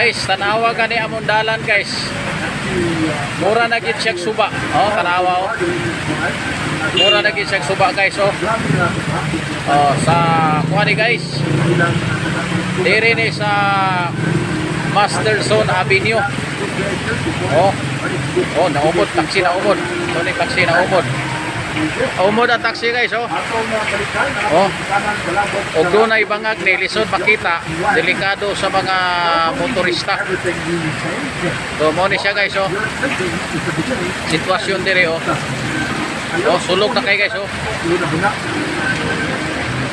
Guys, tanawa gani among dalan, guys. Mura na gid siya suba. Oh, tanawa oh. Mura na gid siya suba, guys, oh. Oh, sa kuha ni, guys. Diri ni sa Masterson Avenue. Oh. Oh, naumod taxi, naumod. Ito ni taxi naumod. Umod ang taxi, guys, oh. Oh. Og dunay bangag ni lisod makita, delikado sa mga motorista. So mo ni siya, guys, oh. Sitwasyon diri oh. Oh, sulog na kay, guys, oh.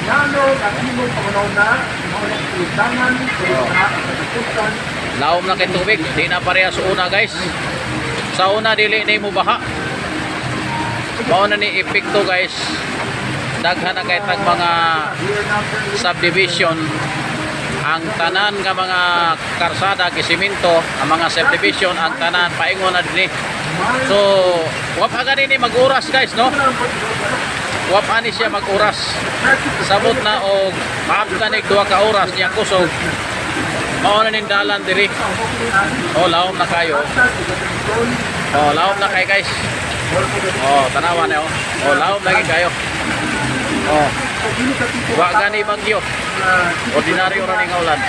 Ngano ang imong pangunauna, mao na utangan, katapusan, Laom na kay tubig, di na pareha sa una, guys. Sa una dili ni mo baha. Mao na ni epekto, guys. Daghan na kay tag mga subdivision, ang tanan nga mga karsada gisiminto, ang mga subdivision, ang tanan paingon na dinhi. So, wa pa gani ni mag-oras, guys, no? Wa pa ni siya mag-oras. Sabot na og maabot na ni 2 ka oras niya kusog. Mao na ning dalan diri. Oh, laom na kayo. Oh, laom na kay, guys. Oh, tanawa na oh. Oh, laom lagi kayo. Oh, wa gani bagyo. Ordinaryo ra ning ulan.